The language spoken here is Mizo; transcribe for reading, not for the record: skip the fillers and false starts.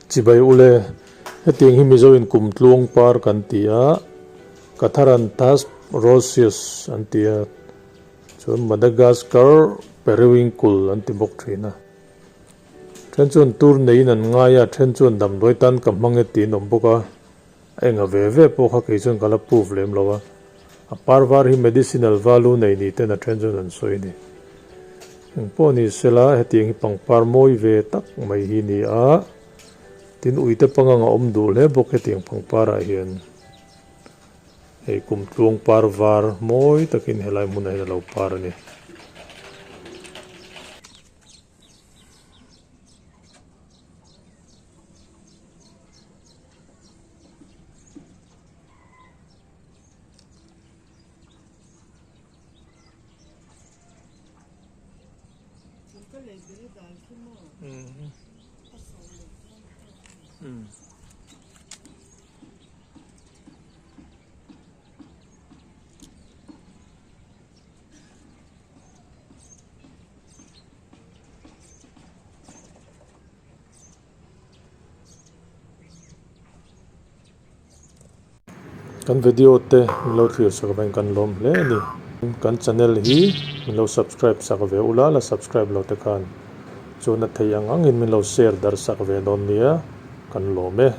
Chibai ule, hetiang hi Mizo in kum tluang par kan ti a, Catharanthus roseus an ti a, chuan Madagascar periwinkle an ti bawk thin a. Then chuan tur neiin an ngai a, then chuan damdawi tan ka hmang e tiin awm bawk a. A enga ve ve pawh kha kei chuan ka la prove lem lo a, a par var hi medicinal value nei ni ten a then chuan an sawi a ni. Engpawh ni sela hetiang hi pangpar mawi ve tak mai hi ni a, tin uite pangang a awm duh hle bawk hetiang pangpar ah hian hei kum tluang par var mawi takin helai hmunah hian a lo par a ni. Kan video te min lo thlir sak avangin kan lawm hle a ni. Kan channel hi min lo subscribe sak ve ula la subscribe lo te khan chuan a thei ang angin min lo share darh sak ve dawn nia kan lawm e.